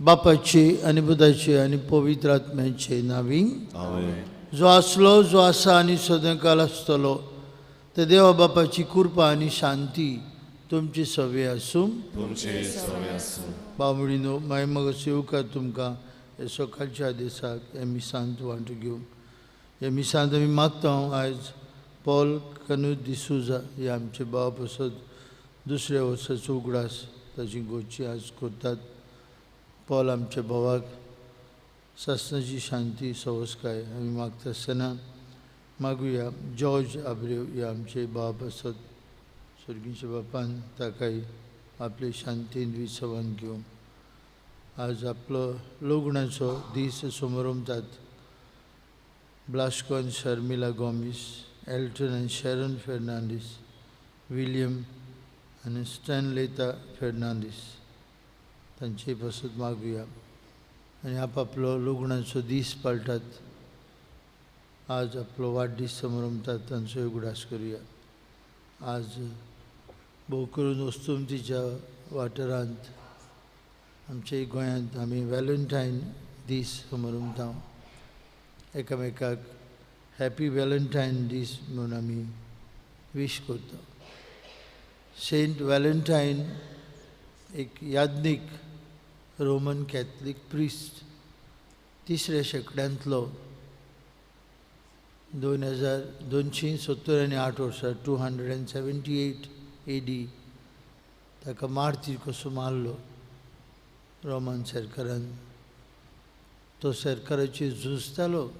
बापाचे आनी पुताचे आनी पवित्र आत्म्याचे नांवी। आमेन। जो आसलो, जो आसा आनी सदांकाल आसतलो ते देवा बापाची कृपा आनी शांती तुमची सवे आसूं। तुमचे सवे आसूं। बावडीनो माय मग सेवका तुमकां हे सकाळच्या दिसाक हे मिसांत वांटो घेवंक। हे मिसांत आमी मागता हांव आयज पॉल कनू डिसूजा हे आमचे भाव पसत दुसऱ्या वर्साचो उगडास ताची गोची आज करतात। पॉल आमच्या भावाक सासनाची शांती सवस्काय आमी मागता आसतना मागुया। जॉर्ज आब्रेव हे आमचे भाव पसत स्वर्गीच्या बापान ताकाय आपले शांतीन विसवान घेवंक। आज आपलो लग्नाचो दीस समरमतात ब्लास्को आनी शर्मिला गोमीस, एल्टन आनी शॅरन फेर्नांडीस, विलियम आनी स्टॅनलेता फेर्नांडीस तांचे पासत मागुया। आनी आपआपलो लग्नाचो दीस पाळटात, आज आपलो वाडदीस समरमतात तांचो उगडास करुया। आज भोव करून वस्तुमतीच्या वाठारांत आमच्या गोंयांत आमी व्हॅलेंटायन दीस समरमता। एकामेकाक हॅपी व्हॅलेंटायन दीस म्हणून आमी वीश करता। सेंट व्हॅलेंटायन एक याज्ञीक रोमन कॅथलीक प्रिस्ट, तिसऱ्या शेंकड्यांतलो, 2278 वर्सां 278 AD ताका मार्तीर कसो मारलो रोमन सरकारान। तो सरकाराचेर झुजतालो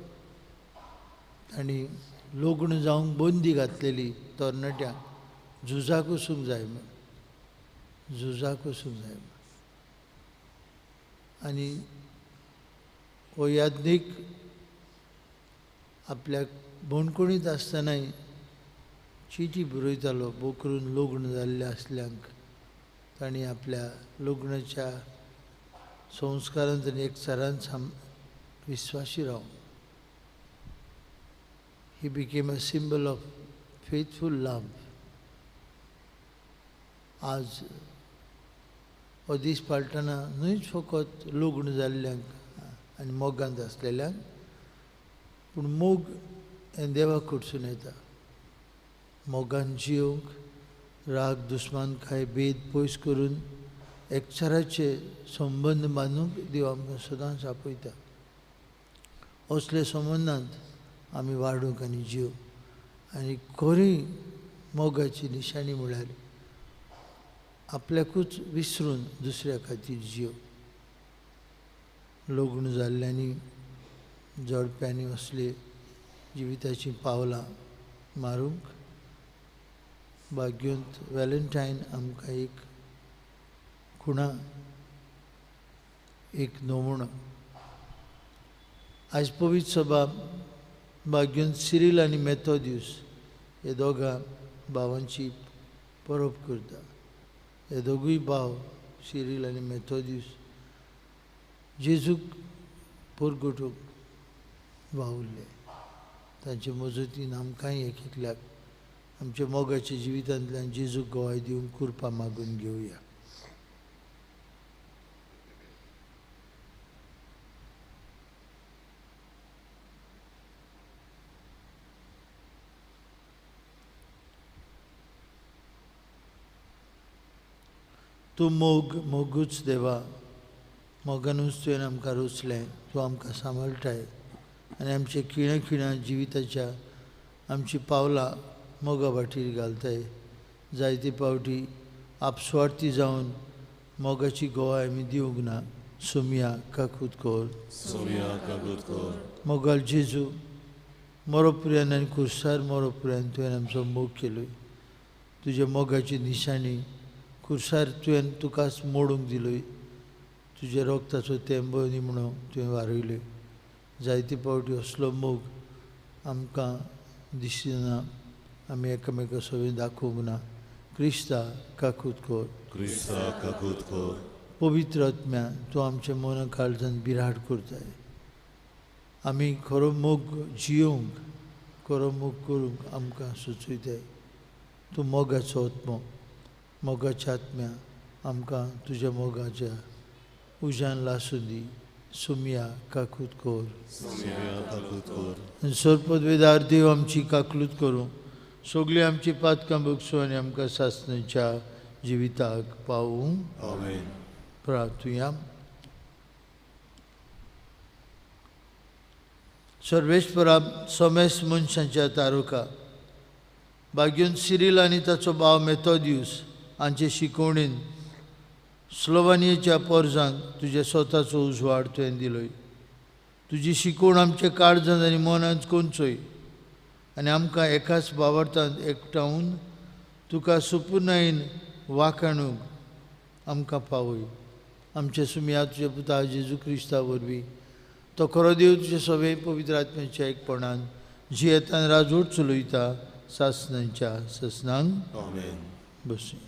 आनी लग्न जावंक बंदी घातलेली तरणाट्यांक, झुजाक वचूंक जाय म्हूण, झुजाक वचूंक जाय म्हूण। आनी हो याज्ञीक आपल्याक बणकोणीत आसतनाय चिटी बरयतालो भोव करून लग्न जाल्ल्या आसल्यांक। तांणी आपल्या लग्नाच्या संस्कारांत आनी एकचारान विस्वासी रावूं। He became a symbol of faithful love. आज हो दीस पाळटना न्हूच फकत लग्न जाल्ल्यांक आनी मोगांत आसलेल्यांक, पूण मोग हें देवा कडसून येता। मोगान जियोंक, राग दुस्मानकाय भेद पयस करून एकचाराचे संबंद बांदूंक देव आमकां सदांच आपयता। असले संबंदांत आमी वाडूंक आनी जिवंक। आनी खरी मोगाची निशाणी म्हळ्यार आपल्याकूच विसरून दुसऱ्या खातीर जिव। लग्न जाल्ल्यांनी जोडप्यांनी असले जिविताचीं पावलां मारूंक भाग्योंत व्हॅलेंटायन आमकां एक खुणा, एक नमुनो। आज पवित्र सभा भाग्योंत सिरील आनी मेथोदियूस हे दोगां भावांची परब करता। हे दोगूय भाव सिरील आनी मेथोदियूस जेजूक परगटूंक वावुरले। तांचे मजतीन आमकांय एक एकल्याक आमच्या मोगाच्या जिवितांतल्यान जेजूक गवाय दिवंक कृपा मागून घेवया। तूं मोग मोगूच देवा, मोगानूच तुवें आमकां रचलें, तूं आमकां सांबाळटाय आनी आमच्या खिणा खिणा जिविताच्या आमची पावलां मोगा वाटेर घालताय। जायते पावटी आपस्वार्थी जावन मोगाची गवाय आमी दिवंक ना। सोमया काकूत कर, सोमया काकूत कर। मोगाल जेजू मरोपर्यंत आनी कुर्सार मरोपर्यंत तुवें आमचो मोग केलो। तुज्या मोगाची निशाणी कुर्सार तुवें तुकाच मोडूंक दिलोय। तुज्या रोगताचो तेंबो निमणो तुवें वारयल्यो। जायते पावटी असलो मोग आमकां दिसना, आमी एकामेका सगळीं दाखोवंक ना। क्रिस्ता काकूत कर, क्रिस्ता काकूत कर। पवित्र आत्म्या तूं आमच्या मना काळजान बिराड करताय। आमी खरो मोग जियोंक, खरो मोग करूंक आमकां सुचयताय। तूं मोगाचो आत्मो, मोगाच्या आत्म्या आमकां तुज्या मोगाच्या उज्यान लासूं दी. सुमया काकूत कोर. सोम्या काकूत कोर. सरपदवेदार देव आमची काकलूत करूं, सगळीं आमची पातकां भोगसूं आनी आमकां सासणाच्या जिविताक पावूं. आमेन. प्रार्थुया. सर्वेस्परा समेस्त मनशांच्या तारुका भाग्यून सिरील आनी ताचो भाव मेथोदियूस हांचे शिकवणीन स्लोवानियेच्या पोरजांक तुज्या स्वताचो उजवाड तुवें दिलोय. तुजी शिकवण आमच्या काळजांत आनी मनांत कोंचय आनी आमकां एकाच बावर्थांत एकठावन तुका सुपुर्णायेन वाखाणूंक आमकां पावय. आमच्या सुमया तुज्या पुता जेजू क्रिस्ता वरवीं तो खरो देव तुज्या सगळे पवित्र आत्म्याच्या एकपणान जियेतान राजवट चलयता सासणांच्या सासणांक. आमेन. बसूया.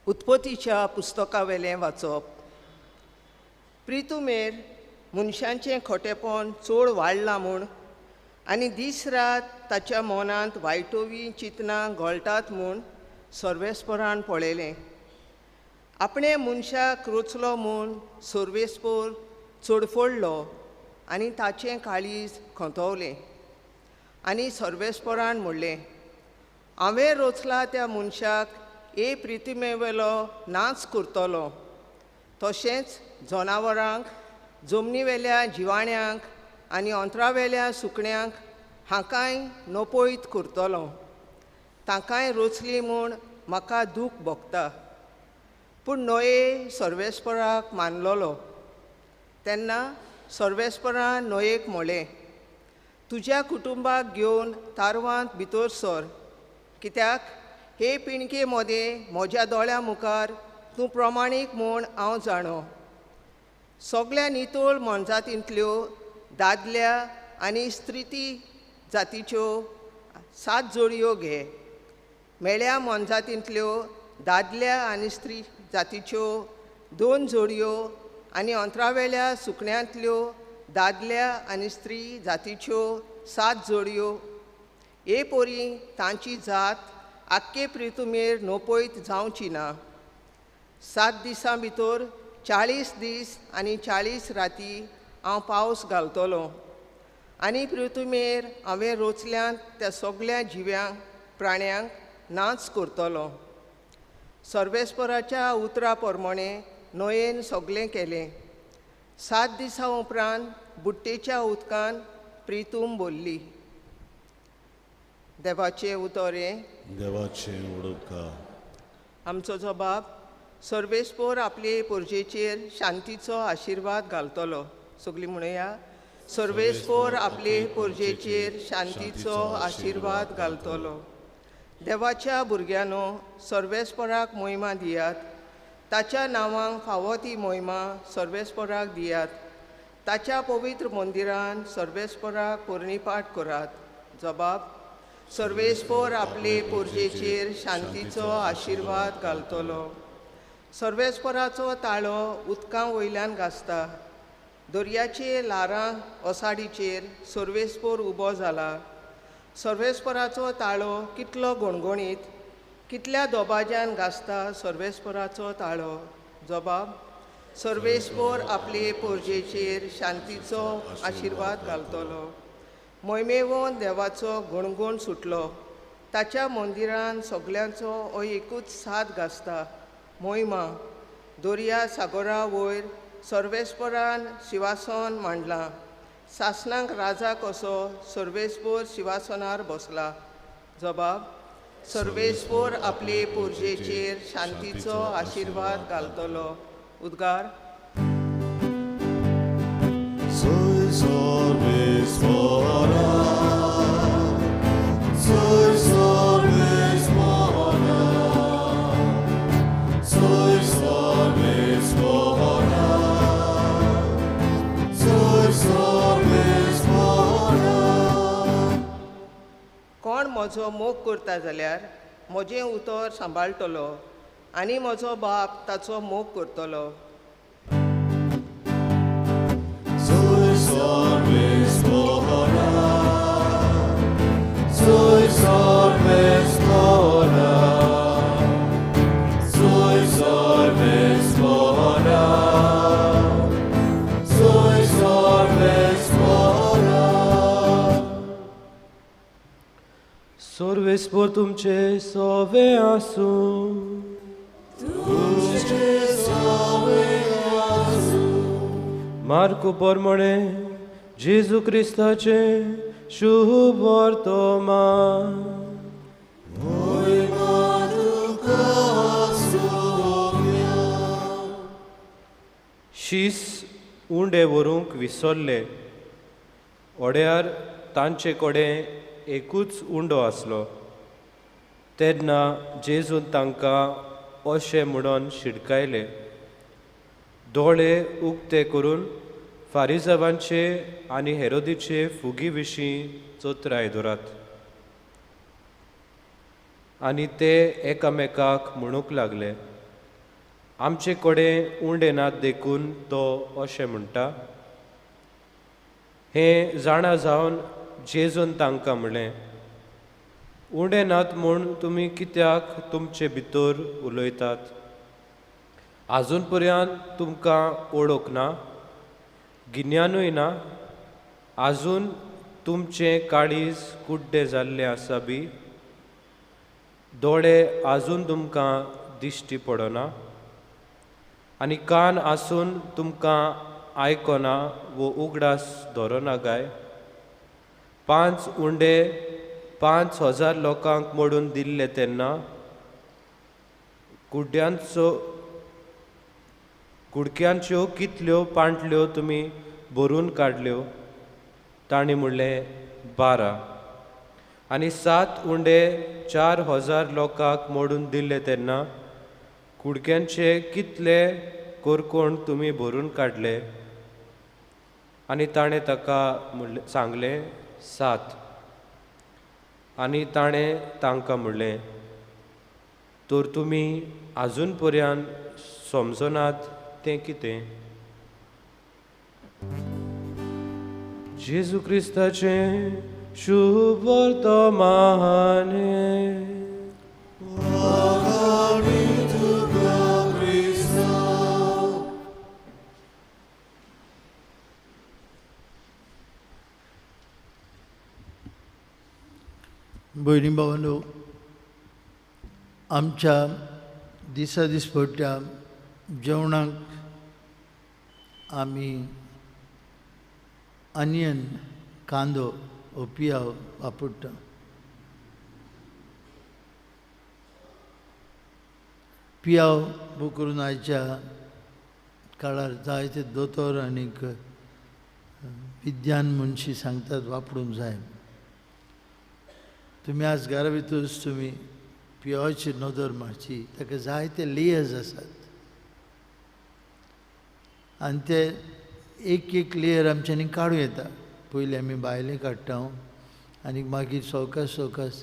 उत्पत्तीच्या पुस्तकावेलें वाचप. प्रितुमेर मनशांचें खोटेपण चड वाडलां म्हूण आनी दीस रात ताच्या मनांत वायटोवी चिंतनां घोळटात म्हूण सर्वेस्परान पळयलें. आपणें मनशाक रोचलो म्हूण सर्वेस्पोर चडफडलो आनी ताचें काळीज खंतवलें. आनी सर्वेस्परान म्हणलें, हांवें रोचला त्या मनशाक ए प्रितिमेवेलो नाच करतलो, तशेंच जनावरांक, जमनीवेल्या जिवाण्यांक आनी अंतरावेल्या सुकण्यांक हांकांय नपयत करतलो. तांकांय रोचली म्हूण म्हाका दूख भोगता. पूण नोये सर्वेस्पराक मानलोलो. तेन्ना सर्वेस्परान नोयेक म्हणलें, तुज्या कुटुंबाक घेवन तारवांत भितर सर, कित्याक हे पिणके मदें म्हज्या दोळ्यां मुखार तूं प्रमाणीक म्हूण हांव जाणो. सगळ्या नितळ मनजातींतल्यो दादल्या आनी स्त्रीती जातीच्यो 7 जोडयो घे. मेळ्या मनजातींतल्यो दादल्या आनी स्त्री जातीच्यो 2 जोडयो आनी अंतरावेल्या सुकण्यांतल्यो दादल्या आनी स्त्री जातीच्यो 7 जोडयो. हे पोरी तांची जात आक्के प्रितुमेर नपयत जावची ना. 7 दिसां भितर 40 दीस आनी 40 राती हांव पावस घालतलो आनी पृथ्वीर हांवें रोचल्यांत त्या सगळ्या जिव्यांक प्राण्यांक नाच करतलो. सर्वेस्पराच्या उतरा प्रमाणे नोयेन सगळें केलें. 7 दिसां उपरांत बुट्टेच्या उदकान प्रितूम बोल्ली. देवाचें उतर हें. देवाचें उडोवका. आमचो जबाब सर्वेस्पोर आपले पोरजेचेर शांतीचो आशिर्वाद घालतलो. सगळीं म्हणया, सर्वेस्पोर आपले पोरजेचेर शांतीचो आशिर्वाद घालतलो. देवाच्या भुरग्यांनो, सर्वेस्पोराक मोहिमा दियात. ताच्या नांवांक फावो ती मोहिमा सर्वेस्पोराक दियात. ताच्या पवित्र मंदिरान सर्वेस्पोराक पोरणीपाठ करात. जबाब, सर्वेस्पोर आपले पोरजेचेर शांतीचो आशिर्वाद घालतलो. सर्वेस्पोराचो ताळो उदकां वयल्यान गाजता. दर्याचे ल्हारां ओसाडीचेर सर्वेस्पोर उबो जाला. सर्वेस्पोराचो ताळो कितलो गणगणीत, कितल्या दबाज्यान गाजता सर्वेस्पोराचो ताळो. जबाब, सर्वेस्पोर आपले पोरजेचेर शांतीचो आशिर्वाद घालतलो. मोहिमेवन देवाचो गणगण सुटलो. ताच्या मंदिरान सगल्यांचो हो एकूच साद गाजता. मोहिमा दर्या सागरा वयर सर्वेस्परान शिवासन मांडलां. सासणाक राजा कसो सर्वेस्पोर शिवासनार बसला. जबाब, सर्वेस्पोर आपले पोरजेचेर शांतीचो आशिर्वाद घालतलो. उद्गार. कोण म्हजो मोग करता जाल्यार म्हजें उतर सांबाळटलो आनी म्हजो बाप ताचो मोग करतलो. सर्वेस्पर तुमचे सोवे आसूं. मार्कू प्रमाणे जेजू क्रिस्ताचे शुभ वर्तमान. शीस उंडे व्हरूंक विसरले. ओड्यार तांचे कडेन एकूच उंडो आसलो. तेन्ना जेजून तांकां अशें म्हणून शिडकायले, दोळे उक्ते करून फारिजावांचे आनी हेरोदीचे फुगी विशीं चतराय धरात. आनी ते एकामेकाक म्हणूंक लागले, आमचे कडेन उंडे नात देखून तो अशें म्हणटा. हें जाणा जावन जेजून तांकां म्हणलें, उंडे नात म्हूण तुमी कित्याक तुमचे भितर उलयतात? आजून पर्यंत तुमकां ओळख ना, गिन्यानूय ना, आजून तुमचें काळीज कुड्डें जाल्लें आसा बी? दोळे आजून तुमकां दिश्टी पडना आनी कान आसून तुमकां आयकना वो उगडास धरना काय? 5 उंडे 5000 लोकांक मोडून दिल्ले तेन्ना कुडक्यांच्यो कितल्यो पांटल्यो तुमी भरून काडल्यो? तांणी म्हणलें, 12. आनी 7 उंडे 4000 लोकांक मोडून दिल्ले तेन्ना कुडक्यांचे कितले कोरकोण तुमी भरून काडले? आनी ताणें ताका म्हणलें, सांगलें, 7. आनी ताणें तांकां म्हणलें, तर तुमी आजून पर्यंत समजनात तें कितें? जेजू क्रिस्ताचें शुभ वर्तमान. भयणी भावांनो, आमच्या दिसा दिसपट्ट्या जेवणाक आमी अनियन, कांदो वो पियाव वापरता. पियाव बो करून आयच्या काळार जायते दोतोर आनीक विज्ञान मनशी सांगतात वापरूंक जाय. तुमी आज घरा भितरूच तुमी पियावाची नदर मारची, ताका जायते लेयर्स आसात आनी ते एक एक लेयर आमच्यांनी काडूं येता. पयलीं आमी भायलें काडटा आनी मागीर सवकास सवकास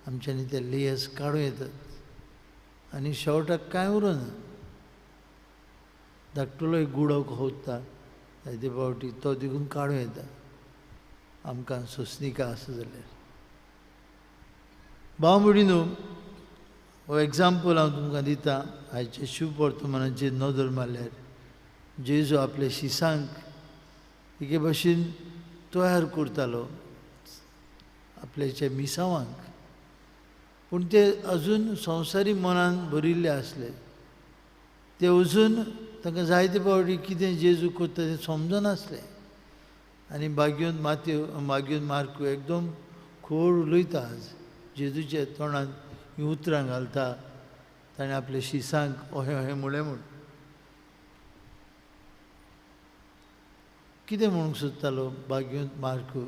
आमच्यांनी ते लेयर्स काडूं येतात आनी शेवटाक कांय उरना. धाकटुलो एक गुडो खोदता जायते फावटी, तो देखून काडूं येता आमकां सोंसणिका आसा जाल्यार. भाव भयणीनो, हो एग्जाम्पल हांव तुमकां दिता. आयचे शुभ वर्तमानाचेर नदर मारल्यार जेजू आपल्या शिसांक एके भशेन तयार करतालो आपल्याच्या मिसावांक, पूण ते अजून संवसारी मनान भरिल्ले आसले. ते अजून तांकां जायते फावटी कितें जेजू करता तें समजनासलें. आनी बागयोन मातयो बागयोन मार्कू एकदम खोड उलयता. आज जेजूच्या तोंडांत हीं उतरां घालता, ताणें आपल्या शिसांक अहें अहें म्हणलें म्हूण. कितें म्हणूंक सोदतालो बागयोन मार्कू?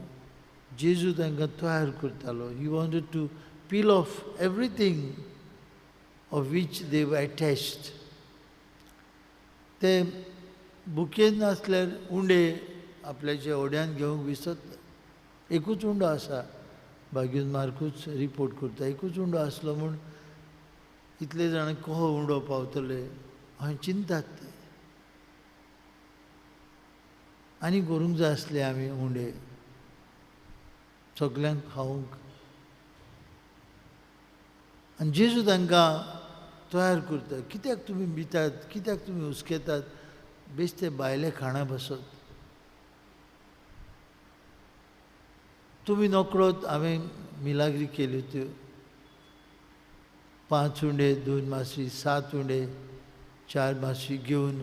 जेजू तांकां तयार करतालो. He wanted to peel off everything of which they were attached. ते बुकेन नासल्यार उंडे आपल्याच्या ओड्यान घेवंक विसरता. एकूच उंडो आसा, बागयोन मार्कूच रिपोर्ट करता, एकूच उंडो आसलो म्हूण इतले जाणां कहो उंडो पावतले अशें चिंतात ते. आनी करूंक जाय आसले आमी उंडे सगल्यांक खावंक. आनी जेजू तांकां तयार करता, कित्याक तुमी भितात, कित्याक तुमी हुस्केतात, बेश्ते भायले खाणां बसत तुमी नकळत हांवें मिलाग्री केल्यो त्यो 5 उंडे 2 मासळी 7 उंडे 4 मासळी घेवन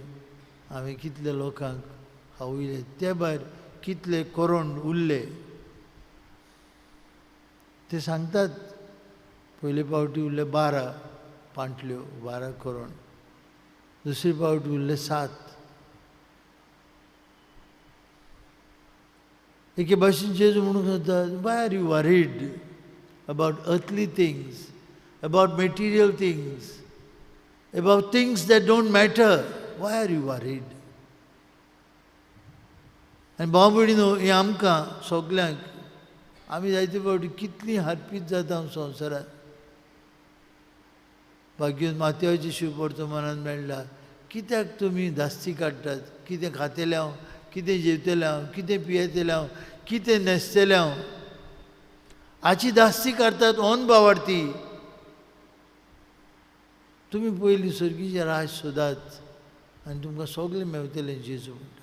हांवें कितले लोकांक खावयले, ते भायर कितले कोरोण उरले ते सांगतात. पयले पावटी उरले 12 पांटल्यो, 12 कोरोण, दुसरे पावटी उरले 7. एके भाशेन जेजू म्हणूंक सोदता, why are you worried about earthly things, about material things, about things that don't matter? Why are you worried? आनी भाव भयणीनो, हें आमकां सगल्यांक आमी जायते फावटी कितलीं हारपीत जाता संवसारांत. भाग्योन माथ्याचे शिवपर्तो मनान मेळ्ळा, कित्याक तुमी धास्ती काडटात? कितें खातले हांव, कितें जेवतलें हांव, कितें पियेतलें हांव, कितें न्हेसतलें हांव? हाची धास्ती काडटात ऑन बावार्थी. तुमी पयलीं सर्गीचें राज सोदात आनी तुमकां सगळें मेवतलें, जेजू म्हणटा.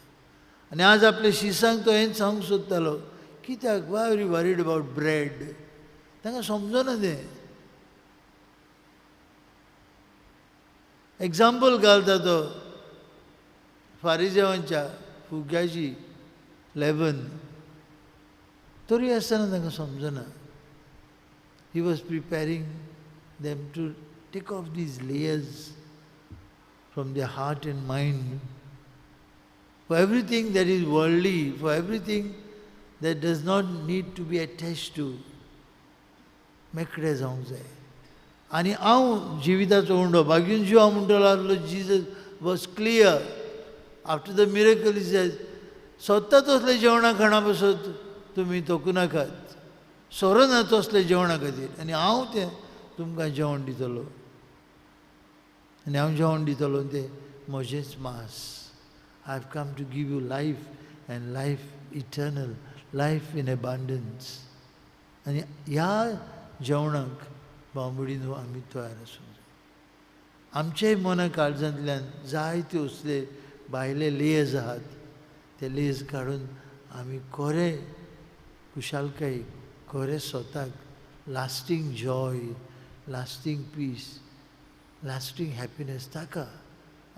आनी आज आपल्या शिसांक तो हेंच सांगूंक सोदतालो, कित्याक why are you worried about bread? तांकां समजना तें. एग्जाम्पल घालता तो फारिजेवांच्या फुग्याची 11, तरी आसतना तांकां समजना. He was preparing them to take off these layers from their heart and mind for everything that is worldly, for everything that does not need to be attached to. मेकळे जावंक जाय. आनी हांव जिविताचो उंडो भाग्यून जीव हांव म्हणटलो आसलो. Jesus was clear after the miracle. Is सोदता तसले जेवणां खाणां पासत तुमी तोकूं नाकात, सोरो ना तसले जेवणा खातीर, आनी हांव तें तुमकां जेवण दितलो, आनी हांव जेवण दितलो तें म्हजेंच मास. I have come to give you life and life eternal, life in abundance. आनी ह्या जेवणाक भाव भयणीनो आमी तयार आसूंक जाय. आमच्याय मना काळजांतल्यान जायते असले भायले लेयर्स आहात, ते लेयर्स काडून आमी खरें खुशालकायेक, खरें स्वताक lasting joy, lasting peace, lasting happiness ताका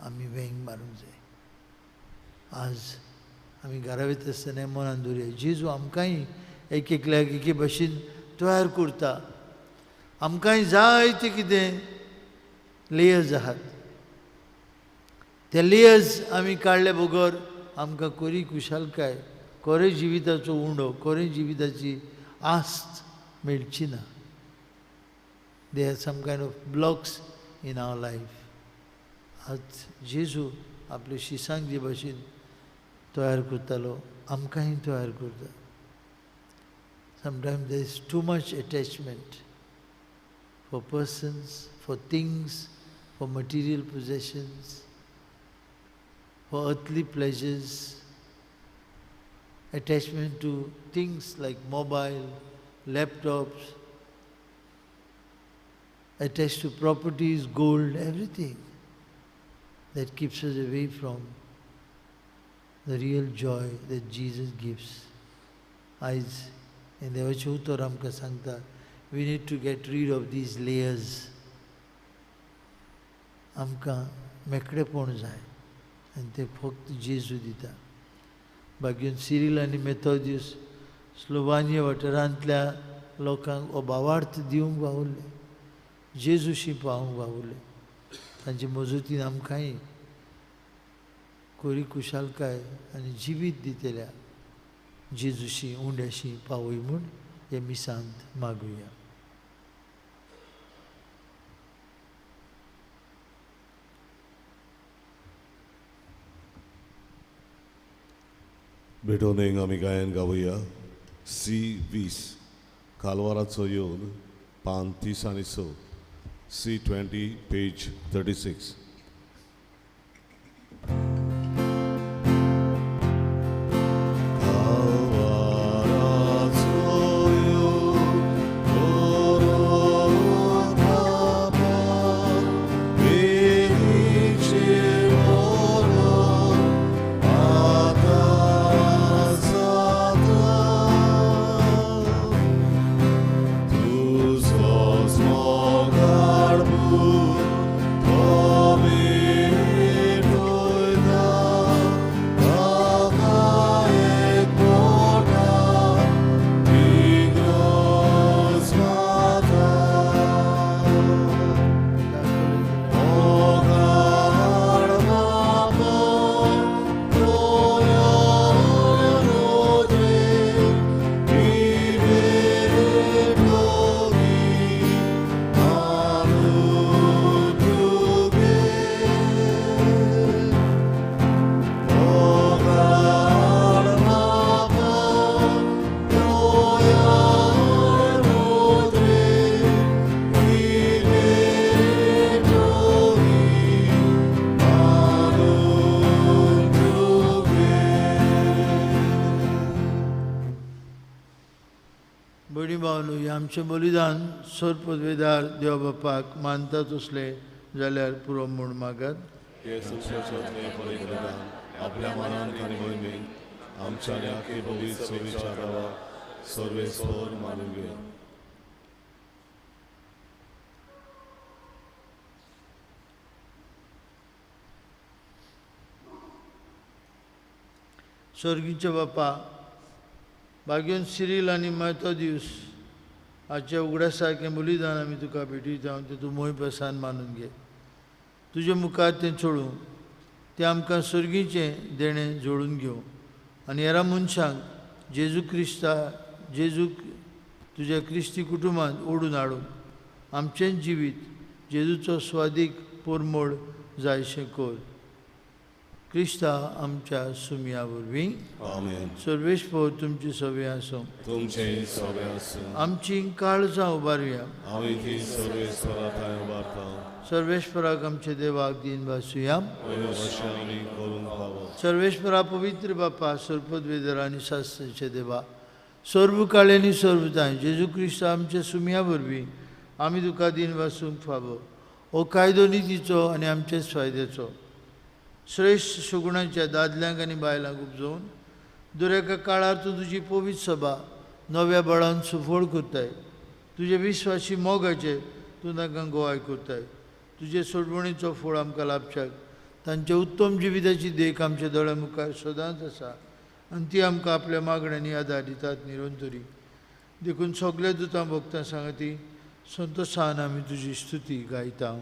आमी वेंग मारूंक जाय. आज आमी घरा वयता आसतना मनान दवरुया, जेजू आमकांय एक एकल्याक एके भाशेन तयार करता. आमकांय जायते कितें लेयर्स आहात, ते लेयर्स आमी काडले बगर आमकां खरी खुशालकाय, खरें जिविताचो उंडो, खरें जिविताची आस्त मेळची ना. There are some kind of blocks in our life. आज जेजू आपले शिसांक जे भाशेन तयार करतालो आमकांय तयार करता. Sometimes there is too much attachment for persons, for things, for material possessions, for earthly pleasures, attachment to things like mobile, laptops, attached to properties, gold, everything that keeps us away from the real joy that Jesus gives. आयज हें देवाचें उतर आमकां सांगता, we need to get rid of these layers. आमकां मेकळेपण जाय आनी तें फक्त जेजू दिता. भाग्योन सिरील आनी मेथोदियस स्लोवानिया वाठारांतल्या लोकांक हो भावार्थ दिवंक वावुरले, जेजूशी पावोवंक वावुरले. तांचे मजतीन आमकांय खरी खुशालकाय आनी जिवीत दितल्या जेजूशी उंड्याशी पावय म्हूण हे मिसांत मागुया. भेटोवणेक आमी गायन गावया सी 20 कालवाराचो येवन पान 30 आनी 6, C 20 page 36. भयणी भावनो, हें आमचें बलिदान सर पदवेदार देवा बापाक मानता तसलें जाल्यार पुरो म्हूण मागात। आपल्या मनान आनी मोहिमेन आमच्या आनी आख्खे पवित्र सभेच्या देवाक सर्वेस्पर मानून घेया। स्वर्गीच्या बापा, भाग्यन सिरील आनी मेथोदियूस हाच्या उगडासाक हें बलिदान आमी तुका भेटयता, तें तूं मोय प्रसान मानून घे। तुजे मुखार तें चोडूं, तें आमकां स्वर्गीचें देणें जोडून घेवं आनी हेरा मनशांक जेजू क्रिस्ता जेजू तुज्या क्रिस्ती कुटुंबांत ओडून हाडूंक आमचें जिवीत जेजूचो स्वादीक पोरमोड जायशें कर। क्रिस्ता आमच्या सुमया वरवीं। आमेन। सर्वेस्पर तुमची सवे आसूं। तुमचे सवे आसूं। आमची काळजां उबारुया। आमी ती सर्वेस्परा थंय उबारता। सर्वेस्पराक आमच्या देवाक दीन भासुया। अशें आमी करूंक फावो। सर्वेस्परा पवित्र बापा, सर्पदवेदर आनी शास्त्राचे देवा, सर्व काळे आनी सर्व तांय जेजू क्रिस्ता आमच्या सुमया वरवीं आमी तुका दीन भासूंक फावो। हो कायदो नितीचो आनी आमचेच फायद्याचो श्रेश्ठ सुगुणाच्या दादल्यांक आनी बायलांक उपजोवन दर एका काळार तूं तुजी पवित्र सभा नव्या बळान सुफळ करताय। तुजे विस्वासी मोगाचे तूं तांकां गोवाय करताय। तुजे सोडवणीचो फळ आमकां लाभच्याक तांच्या उत्तम जिविताची देख आमच्या दोळ्या मुखार सदांच आसा आनी ती आमकां आपल्या मागण्यांनी आदार दितात निरंतरी। देखून सगल्या दुतां भक्तां सांगाती संतोशान आमी तुजी स्तुती गायता।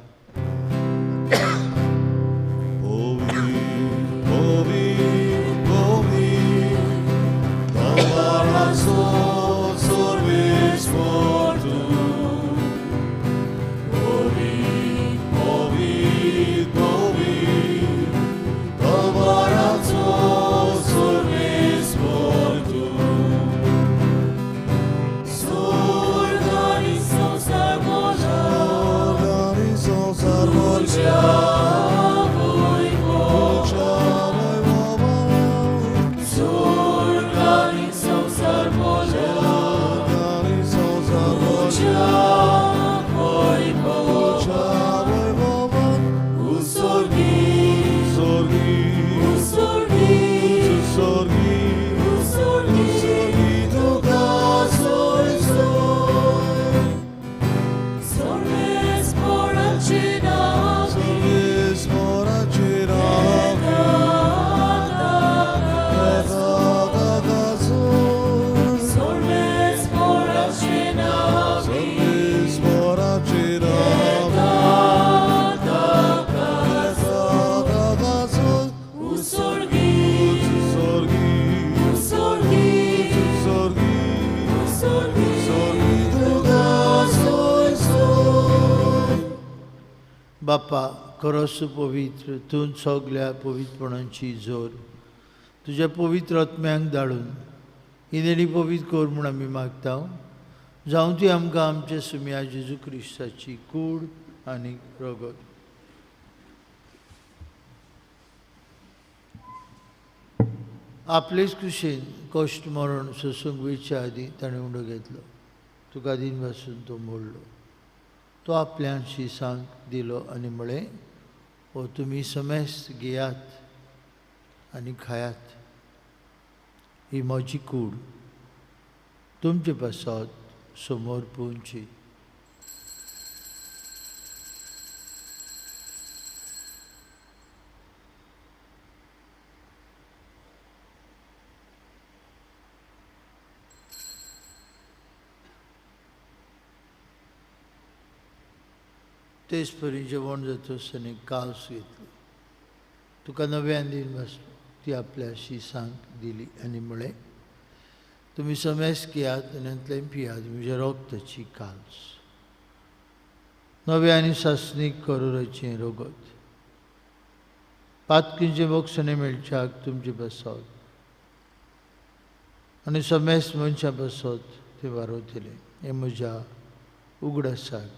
बापा, खरोच पवित्र तूं सगल्या पवित्रपणाची जोर तुज्या पवित्र आत्म्यांक धाडून ही देणी पवित्र कर म्हूण आमी मागता। जावं ती आमकां आमच्या सुमया जेजू क्रिस्ताची कूड आनी रगत। आपलेच कुशीन कश्ट मरण सोसूंक वयच्या आदीं ताणें उंडो घेतलो, तुका दीन भासून तो मोडलो, तो आपल्या शिसांक दिलो आनी म्हळें, हो तुमी समेस्त घेयात आनी खायात, ही म्हजी कूड तुमचे पासत समोर पोवची। तेच परी जेवण जातच ताणें कास घेतली, तुका नव्यान दीन भासलो, ती आपल्या शिसांक दिली आनी म्हळें, तुमी समेस्त घेयात आनी हातूंतल्यान पियात, म्हज्या रगताची कास, नव्या आनी सासणीक करोराचें रगत, पातकींचें बक्षणें मेळच्याक तुमचे पासत आनी समेस्त मनशां पासत तें वारवतलें, हें म्हज्या उगडासाक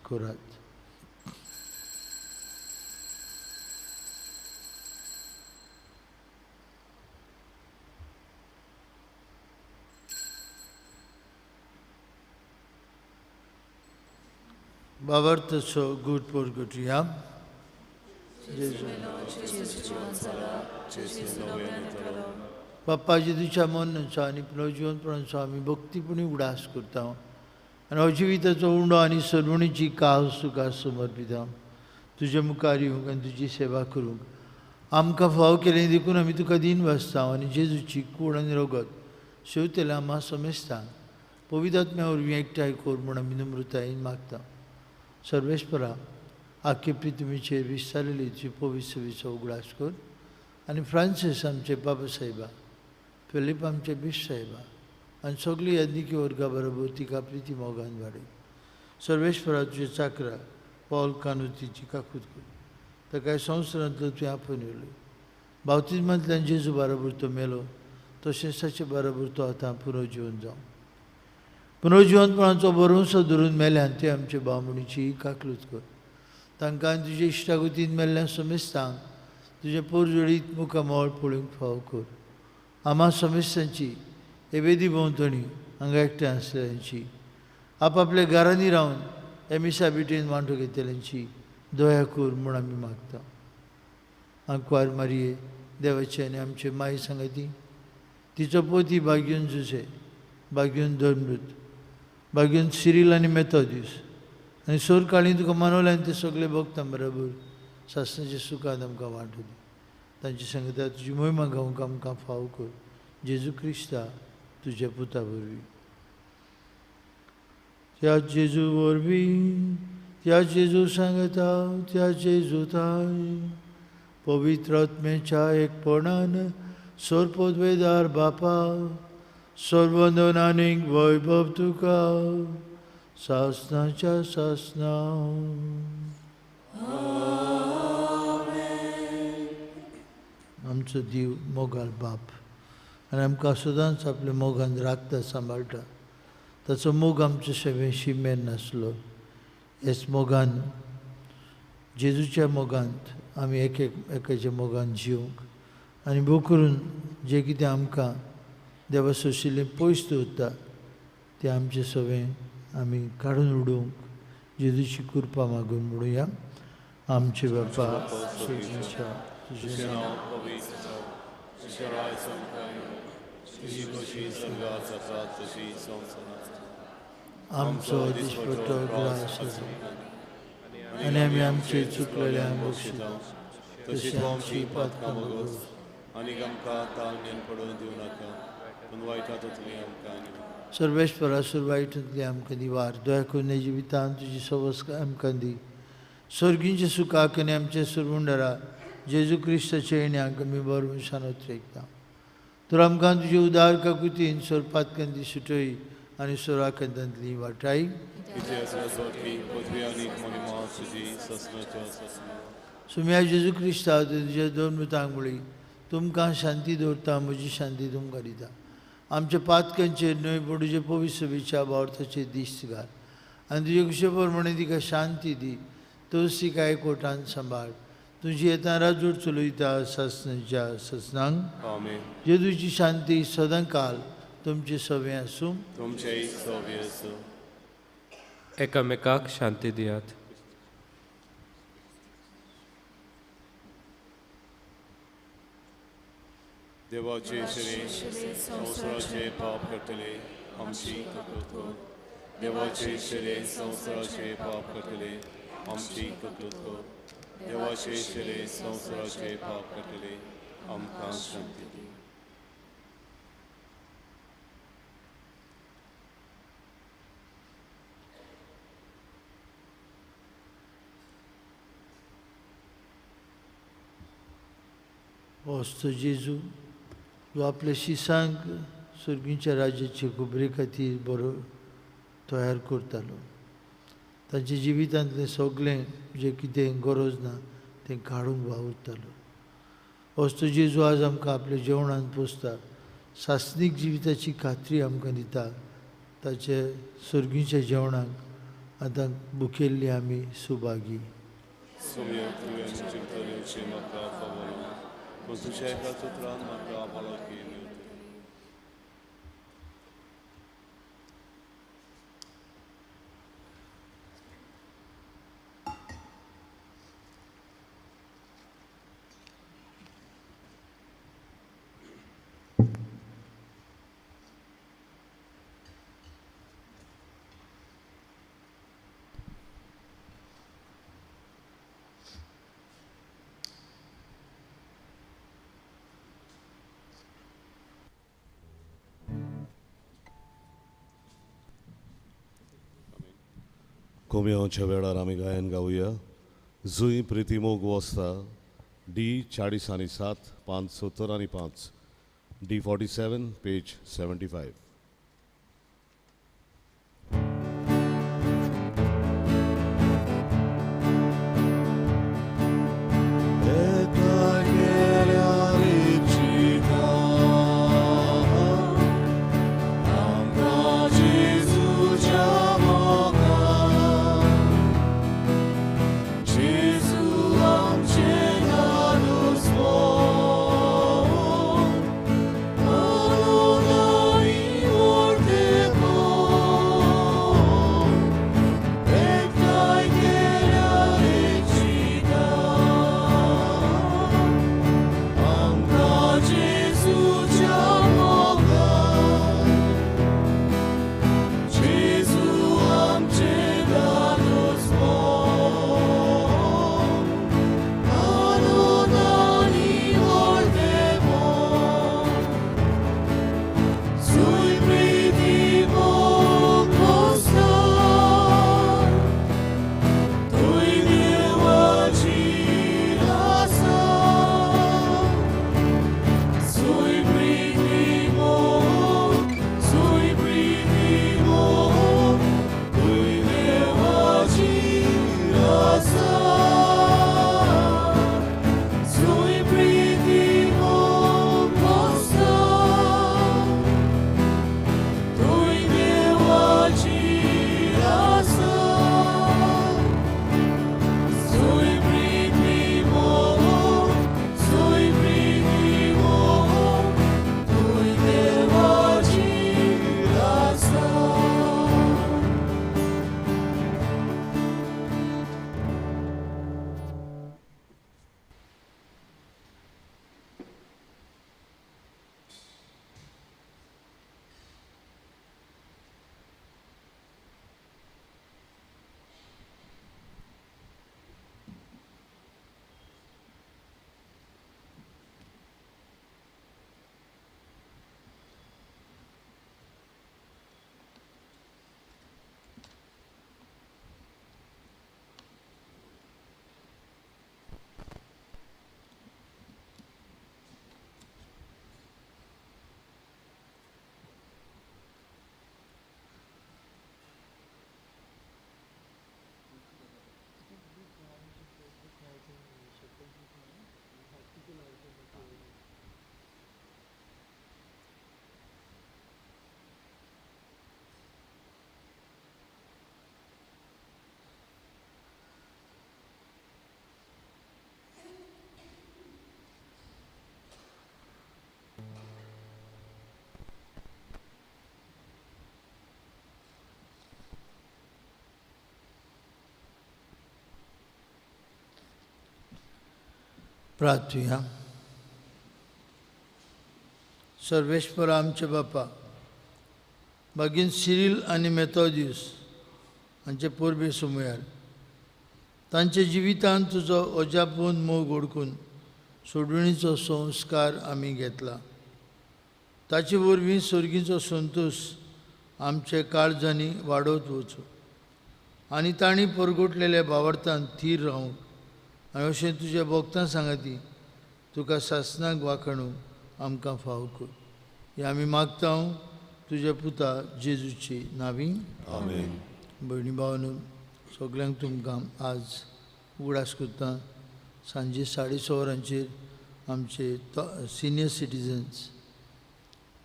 करात। बाबार्थचो गूट पोरगटुया. बाप्पा जेजूच्या मरणाचो आनी पुनर्जिवनपणाचो आमी भक्तीपणी उगडास करता आनी हो जिविताचो उंडो आनी सर्वणीची कास तुका समर्पिता. तुज्या मुखार येवंक आनी तुजी सेवा करूंक आमकां फाव केलें देखून आमी तुका दीन वाचता आनी जेजूची कूड आनी रगत शेवतेल्या आमा समेस्तांक पवित्र आत्म्या वरवीं एकठांय कर म्हूण आमी नम्रतायेन मागता. सर्वेस्परा आख्खे पृथ्वीचेर विस्तारलेली तुजी पवित्र सेवेचो उगडास कर आनी फ्रांसीस आमचे बाबा साहेबा, फिलीप आमचे बिश साहेबा आनी सगळी याज्ञिकी वर्गा बरोबर तिका प्रिती मोगान वाडय. सर्वेस्परा तुजे चाकरा पॉल कानुतीची काकूत कर, ताका संवसारांतलो तुवें आपोवन येयलो. बावतिज्मांतल्यान जेजू बरोबर तो मेलो तशेंच ताचे बरोबर तो आतां पुनर्जिवन जावं. पुनर्जिवनपणाचो भरवंसो धरून मेल्यान ते आमचे बामणीची काकलूत कर. तांकां तुजे इश्टागतीन मेल्ल्या समेस्तांक तुजें पोरजोळीत मुखामळ पळोवंक फाव कर. आमा समेस्तांची एवेदी भोंवतणी हांगा एकठांय आसलेल्यांची, आपापल्या घरांनी रावन एमिसा बिटेन वांटो घेतल्यांची दया कर म्हूण आमी मागता. आंकवार मारये देवाचे आनी आमचे माई सांगाती, तिचो पोती बाग्यून जुसे, बाग्यून धर्मृत, बाग्यून सिरील आनी मेथोदीस आनी सोरकाळी तुका मनवले आनी ते सगळे भोगता बरोबर सासणाच्या सुखान आमकां वांटू दी. तांची सांगता तुजी मोहिमा गावंक आमकां फाव कर. जेजू क्रिस्ता तुज्या पुता वरवीं. त्या जेजू वरवीं, त्या जेजू सांगता, त्या जेजू ताय पवित्र आत्म्याच्या एकपणान सोरपोदवेदार बापा सर्वंदन आनीक वैभव तुका सासनाच्या सासना. आमचो देव मोगाल बाप आनी आमकां सदांच आपल्या मोगान राखता, सांबाळटा. ताचो मोग आमचे सेवे शिमेर नासलो. ह्याच मोगान, जेजूच्या मोगांत आमी एक एकाच्या मोगान जिवंक आनी भोव करून जें कितें आमकां देवा सोशिल्लें पयस दवरता तें आमचें सगळें आमी काडून उडोवंक जेजूची कृपा मागून म्हणुया. आमचे बापा तुजें नांव पवित्र जावं, तुजें राज्य तुजी खोशी स्वर्गात जाता तशी संवसारांत. आमचो दिसपट्टो ग्रास आनी आमी आमचे चुकलेल्यांक बक्षिता तशी तूं आमची पातकां भोगोस आनी आमकां ताळमेळ पडून दिवं नाका, पूण वायटा तूं आमकां. सर्वेस्परा सुरवायटूंतली आमकां दिवार दया करून जिवितान तुजी सवस आमकां दी. स्वर्गींचे सुखाक आनी आमचे सुरवुंडरा जेजू क्रिस्ताच्या येण्याक आमी बरवशान उतरेकता. तर आमकां तुजे उदार काकुतीन सोरपातकांती सुटय आनी सोराकंतांतली वाटाय. सुम्या जेजू क्रिस्ता तुज्या दोन मृतांक मुळी तुमकां शांती दवरता, म्हजी शांती तुमकां दिता. आमच्या पातकांचेर न्हय पूण तुजे पवित्र सभेच्या भावार्थाचेर दिश्ट घाल आनी तुजे कुशे प्रमाणे तिका शांती दी. तोच तिका एकवटान सांबाळ. तुजी येता राजूर चलयता सासनाच्या सासनांक. जेजूची शांती सदांकाल तुमचे सवे आसूं. तुमचेय सवे आसूं. एकामेकाक शांती दियात. देवाचे शरीर संवसाराचे पाप काडटले आमची ककलूत कर. देवाचे शरीर संवसाराचे पाप काडटले आमची ककलूत कर. देवाचे शरीर संवसाराचे पाप काडटले आमकां शांती दी. वस्त जेजू जो आपल्या शिसांक सर्गीच्या राज्याचे खबरे खातीर बरो तयार करतालो, तांच्या जिवितांतलें सगळें जें कितें गरज ना तें काडूंक वावुरतालो. वस्तू जेजू आज आमकां आपल्या जेवणान पोसता, सासणीक जिविताची खात्री आमकां दिता. ताचे सर्गीच्या जेवणाक आतां भुकेल्ली आमी सुभागी. कोम्यांच्या वेळार आमी गायन गावया जुंय प्रिती मोग वसता डी 40 आनी 7 5 70 आनी 5 डी 47 पेज 75. प्रार्थुया. सर्वेश्वर आमचे बापा, बागीन सिरील आनी मेथोदियूस हांचे पोरबे सुमयार तांच्या जिवितांत तुजो अजापून मोग ओडकून सोडवणीचो संस्कार आमी घेतला. ताचे वरवीं सर्गीचो संतोश आमचे काळजांनी वाडोवत वचूं आनी तांणी परगटलेल्या भावार्थान थीर रावूंक आनी अशें तुज्या भक्तां सांगाती तुका सासनाक वाखणूक आमकां फाव कर. हें आमी मागता तुज्या पुता जेजूची नावी. आमेन. भयणी भावानू, सगल्यांक तुमकां आज उगडास करता सांजे 6:30 वरांचेर आमचे सिनियर सिटीजन्स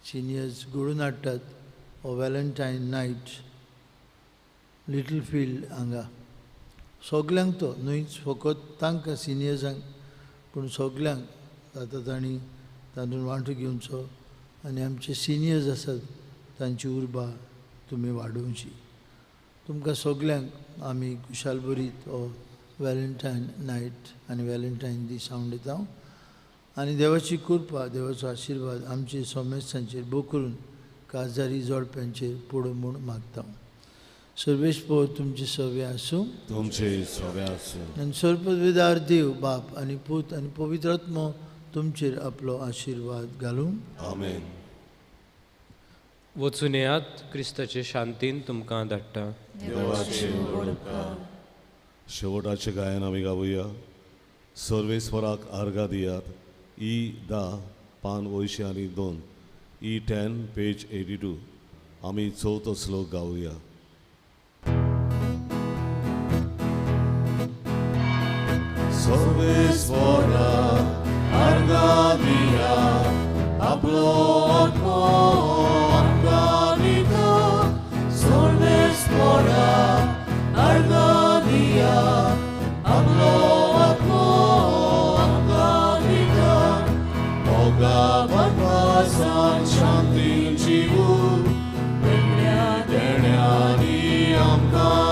सिनियर्स घडोवन हाडटात हो व्हॅलेंटायन नायट लिटल फिल्ड हांगा. सगल्यांक तो न्हयच फकत तांकां सिनियर्सांक पूण सगल्यांक जाता तांणी तातूंत वांटो घेवचो आनी आमचे सिनियर्स आसात तांची उर्बा तुमी वाडोवची. तुमकां सगल्यांक आमी खुशालभरीत हो व्हॅलेंटायन नायट आनी व्हॅलेंटायन दीस हांव दिता आनी देवाची कृपा देवाचो आशिर्वाद आमचे समेस्तांचेर भोव करून काजारी जोडप्यांचेर पडूं म्हूण मागता. सर्वेस्पर तुमचे सवे आसूं, तुमचे सवे आसूं. आनी सर्वपदवीदार देव बाप आनी पूत आनी पवित्र आत्मो तुमचेर आपलो आशिर्वाद घालूं. आमेन. वचून येयात, क्रिस्ताचे शांतीन तुमकां धाडटा. देवाचे व्हड उपकार. शेवटाचें गायन आमी गावया. सर्वेस्वराक आर्गां दियात. ई 10 पान 82, ई 10 पेज 82. आमी चवथो श्लोक गावया. सर्वेस्वराक आर्गां दियात, आपलो आत्मो आमकां दिता. सर्वेस्वराक आर्गां दियात, आपलो आत्मो आमकां दिता. मोगा भरपासान शांतीन जिवू, वेगळ्या देण्यांनी आमकां